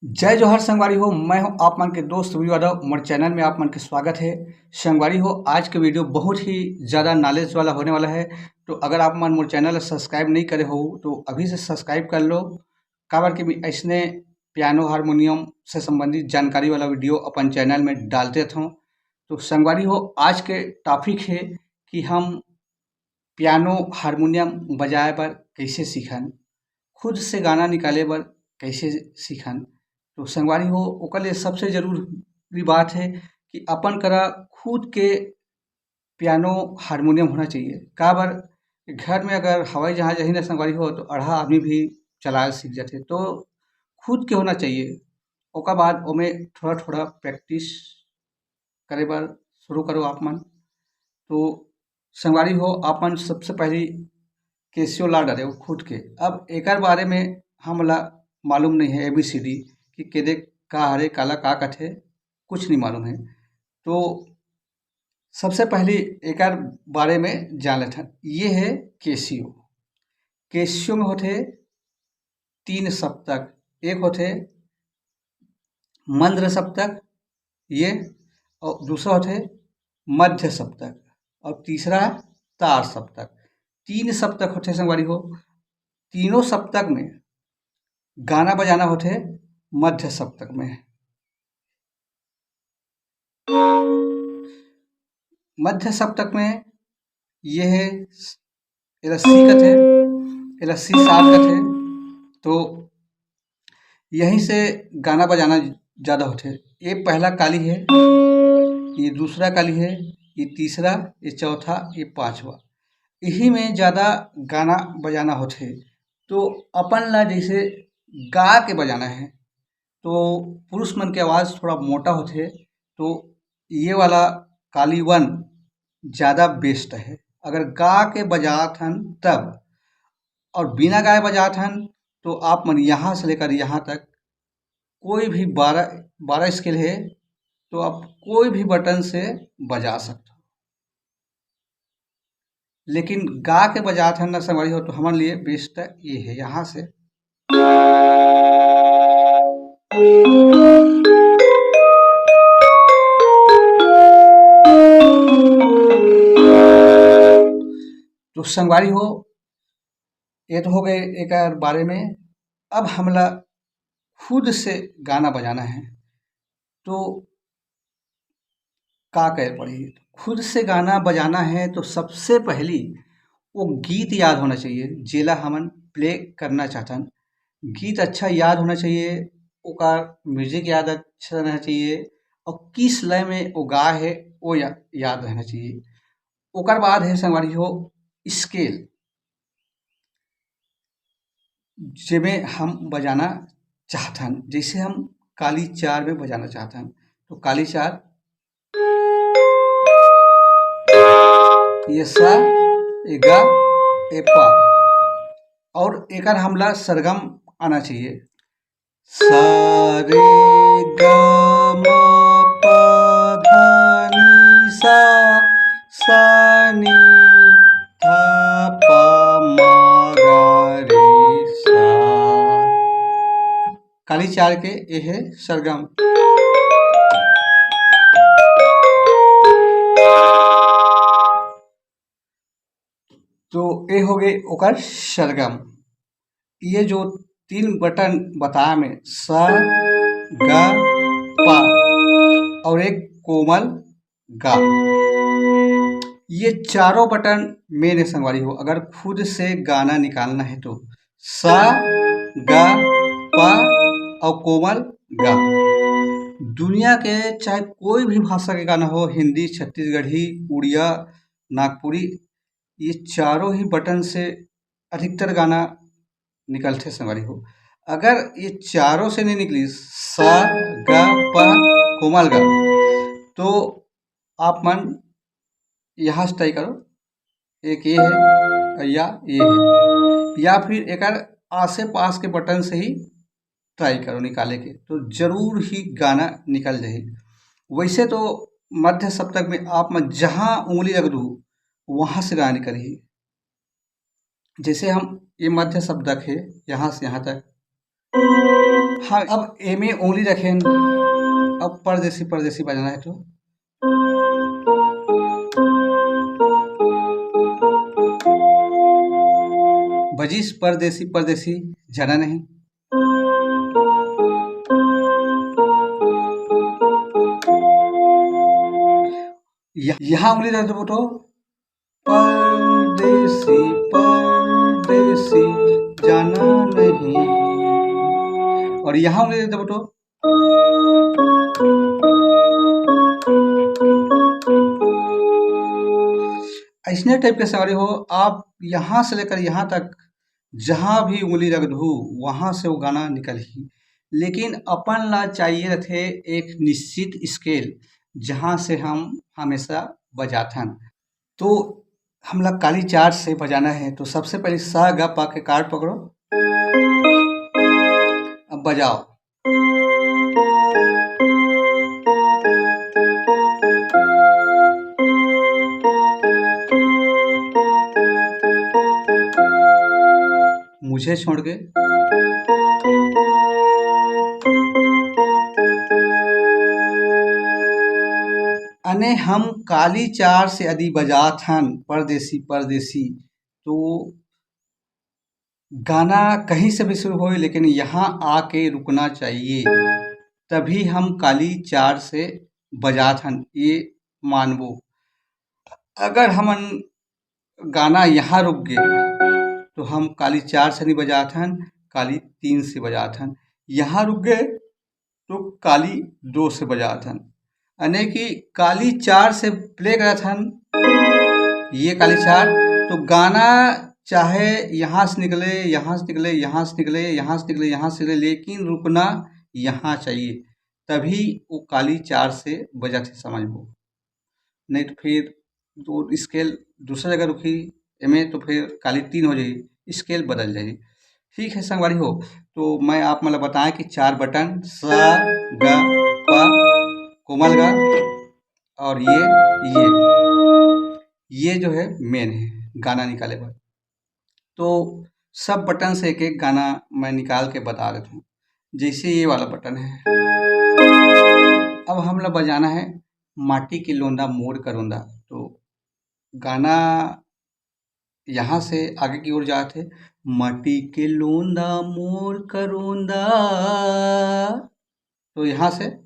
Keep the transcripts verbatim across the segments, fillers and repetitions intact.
जय जोहार संगवारी हो, मैं हूं आप मन के दोस्त वीरू यादव। मोर चैनल में आप मन के स्वागत है। संगवारी हो, आज के वीडियो बहुत ही ज़्यादा नॉलेज वाला होने वाला है, तो अगर आप मन मोर चैनल ला सब्सक्राइब नहीं करे हो तो अभी से सब्सक्राइब कर लो, काबर कि मैं ऐसने पियानो हारमोनियम से संबंधित जानकारी वाला वीडियो अपन चैनल में डालते रहता हूँ। तो संगवारी हो, आज के टॉपिक है कि हम पियानो हारमोनियम बजाए बर कैसे सीखन, खुद से गाना निकाले बर कैसे सीखन। तो संगवारी हो, ओकर लिए सबसे जरूरी बात है कि अपन करा खुद के पियानो हारमोनियम होना चाहिए। काबर घर में अगर हवाई जहाज यही ना संगवारी हो तो अढ़ा आदमी भी चलाए सीख जाते। तो खुद के होना चाहिए, ओकर बाद ओमे थोड़ा थोड़ा प्रैक्टिस करे बर शुरू करो आप मन। तो संगवारी हो, आप मन सबसे पहली केसियो ला डारे हो खुद के। अब एकर बारे में हमला मालूम नहीं है ए बी सी डी कि केदे का हरे, काला का कथे, कुछ नहीं मालूम है। तो सबसे पहली एकर बारे में जान लेथन। ये है केसियो। केसियो में होथे तीन सप्तक, एक होथे मंद्र सप्तक ये, और दूसरा होथे मध्य सप्तक, और तीसरा तार सप्तक। तीन सप्तक होथे संगवारी हो। तीनों सप्तक में गाना बजाना होथे मध्य सप्तक में। मध्य सप्तक में ये है, एला सी कथे, एला सी सार कथे। तो यहीं से गाना बजाना ज़्यादा होथे। ये पहला काली है, ये दूसरा काली है, ये तीसरा, ये चौथा, ये पांचवा। यही में ज़्यादा गाना बजाना होथे। तो अपन ला जैसे गा के बजाना है, तो पुरुष मन के आवाज़ थोड़ा मोटा होथे, तो ये वाला काली वन ज़्यादा बेस्ट है। अगर गा के बजात हन तब, और बिना गाए बजात हन, तो आप मन यहाँ से लेकर यहाँ तक कोई भी बारह, बारह स्केल है, तो आप कोई भी बटन से बजा सकते हो। लेकिन गा के बजात हन ना संगवारी हो, तो हमन लिए बेस्ट ये है। यहाँ से तो संगवारी हो, ये तो हो गए एकर बारे में। अब हमला खुद से गाना बजाना है, तो का करे पड़ही? खुद से गाना बजाना है तो सबसे पहली वो गीत याद होना चाहिए, जेला हमन प्ले करना चाहथन। गीत अच्छा याद होना चाहिए, ओकर म्यूजिक याद अच्छा रहना चाहिए, और किस लय में वो गा है, वो या-, याद रहना चाहिए। ओकर बाद है संगवारी हो स्केल, जेमे हम बजाना चाहथन। जैसे हम काली चार में बजाना चाहथन, तो काली चार, ये सा, ये गा, ये पा, और एकर हमला सरगम आना चाहिए। सा रे ग म प ध नि सा, सा नि ध प म ग रे सा। काली चार के ये है सरगम। तो ये हो गए ओकर सरगम। ये जो तीन बटन बताया मैं, सा, गा, पा, और एक कोमल गा, ये चारों बटन मेन है संगवारी हो। अगर खुद से गाना निकालना है तो सा, गा, पा और कोमल गा। दुनिया के चाहे कोई भी भाषा के गाना हो, हिंदी, छत्तीसगढ़ी, उड़िया, नागपुरी, ये चारों ही बटन से अधिकतर गाना निकलथे संगवारी हो। अगर ये चारों से नहीं निकली, सा, गा, पा, कोमल गा, तो आप मन यहाँ से ट्राई करो, एक ये है या ये है, या फिर एकर आसे पास के बटन से ही ट्राई करो निकाले के, तो जरूर ही गाना निकल जाही। वैसे तो मध्य सप्तक में आप मन जहाँ उंगली रख दू, वहाँ से गाना निकलही। जैसे हम ये मध्य सप्तक है, यहाँ से यहाँ तक, हाँ, अब एमे उंगली रखेन। अब परदेसी परदेसी बजाना है तो बजिस परदेसी परदेसी, जाना नहीं। यह-, यहाँ उंगली रख देबो तो परदेसी परदेसी, जाना नहीं। और यहाँ उंगली रख देबो तो ऐसने टाइप के संगवारी हो, आप यहाँ से लेकर यहाँ तक जहाँ भी उंगली रख दू, वहाँ से वो गाना निकलही। लेकिन अपन ला चाहिए रथे एक निश्चित स्केल, जहाँ से हम हमेशा बजाथन। तो हमला काली चार से बजाना है। तो सबसे पहले सा गा पा के कार्ड पकड़ो, अब बजाओ। मुझे छोड़ के। अने हम काली चार से यदि बजात हन परदेसी परदेसी, तो गाना कहीं से भी शुरू होए, लेकिन यहाँ आके रुकना चाहिए, तभी हम काली चार से बजात हन, ये मानबो। अगर हमन गाना यहाँ रुक गए, तो हम काली चार से नहीं बजात हन, काली तीन से बजात हन। यहाँ रुक गए, तो काली दो से बजात हन। यानी कि काली चार से प्ले करत हन, ये काली चार। तो गाना चाहे यहाँ से निकले, यहाँ से निकले, यहाँ से निकले, यहाँ से निकले, यहाँ से निकले, लेकिन रुकना यहाँ चाहिए, तभी वो काली चार से बजत हे, समझबो। नहीं तो फिर तो स्केल दूसरा जगह रुकी, एमे तो फिर काली तीन हो जाई, स्केल बदल जाई। ठीक है संगवारी हो, तो मैं आप मतलब बताएं कि चार बटन सा, ग, प, कोमल ग और ये, ये, ये जो है मेन है गाना निकाले बर। तो सब बटन से एक एक गाना मैं निकाल के बता देता हूँ। जैसे ये वाला बटन है, अब हमला बजाना है माटी के लोंदा मोर करोंदा। तो गाना यहाँ से आगे की ओर जात है, माटी के लोंदा मोर करोंदा। तो यहाँ से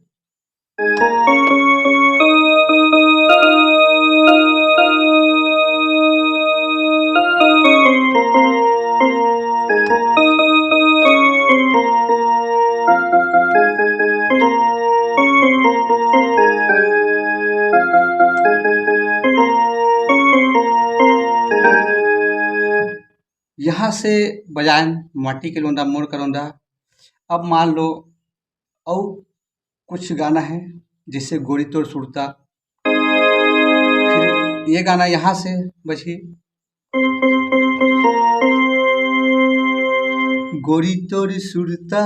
यहाँ से बजाएन माटी के लोंदा मोर करोंदा। अब मान लो और कुछ गाना है, जैसे गोरी तोर सुरता, फिर ये गाना यहाँ से बजी, गोरी तोर सुरता,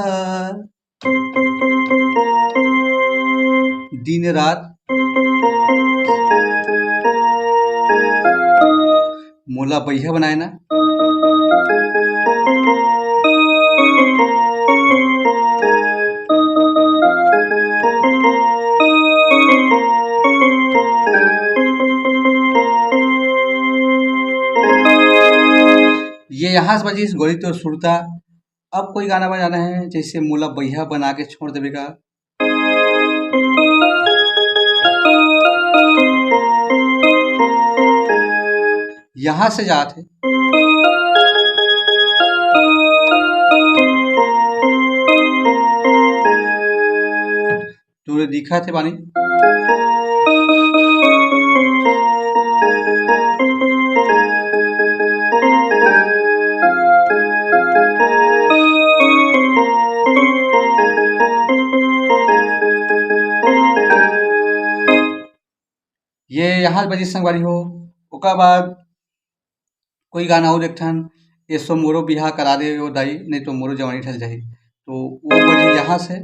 दिन रात मोला बइहा बनाए ना। ये यहाँ से बजिस गोरी तोर सुरता। अब कोई गाना बजाना है, जैसे मोला बइहा बना के छोड़ देबे का। यहाँ से जात है। तोरे दिखत हे बानी। ये यहाँ बजी संगवारी हो। ओकर बाद कोई गाना और एक ठन, "एसो मोरो बिहा करा दे ओ दाई, नहीं तो मोरो जवानी ढल जाही।" तो वो बजी यहाँ से।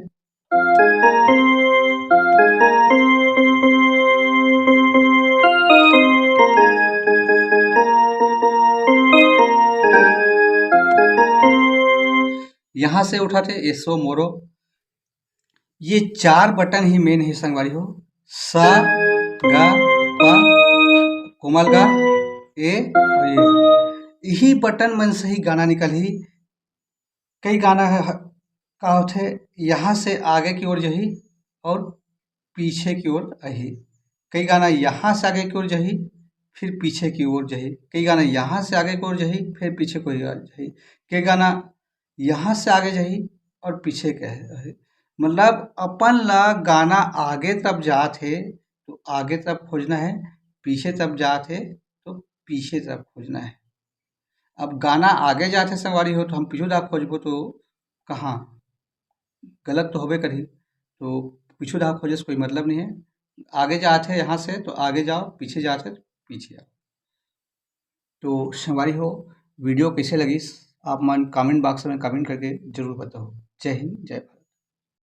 यहाँ से उठाथे एसो मोरो, ये चार बटन ही मेन है संगवारी हो, सा, गा, पा, कोमल गा, ए और ये। यही बटन मन से ही गाना निकलही। कई गाना है, ह-, का होथे, यहाँ से आगे की ओर जही और पीछे की ओर आही। कई गाना यहाँ से आगे की ओर जही, फिर पीछे की ओर जही। कई गाना यहाँ से आगे की ओर जही, फिर पीछे की ओर जही। कई गाना यहाँ से आगे जही और पीछे के है। मतलब अपन ला गाना आगे तरफ जात हे तो आगे तरफ खोजना है, पीछे तरफ जात हे तो पीछे तरफ खोजना है। अब गाना आगे जात हे संगवारी हो तो हम पीछू डाहर खोजबो तो कहाँ, गलत तो होबे करही। तो पीछू डाहर खोजे से कोई मतलब नहीं है। आगे जात हे यहाँ से तो आगे जाओ, पीछे जात हे तो पीछे आओ। तो संगवारी हो, वीडियो कैसे लगिस आप मन कमेंट बॉक्स में कमेंट करके जरूर बताओ। जय हिंद, जय भारत।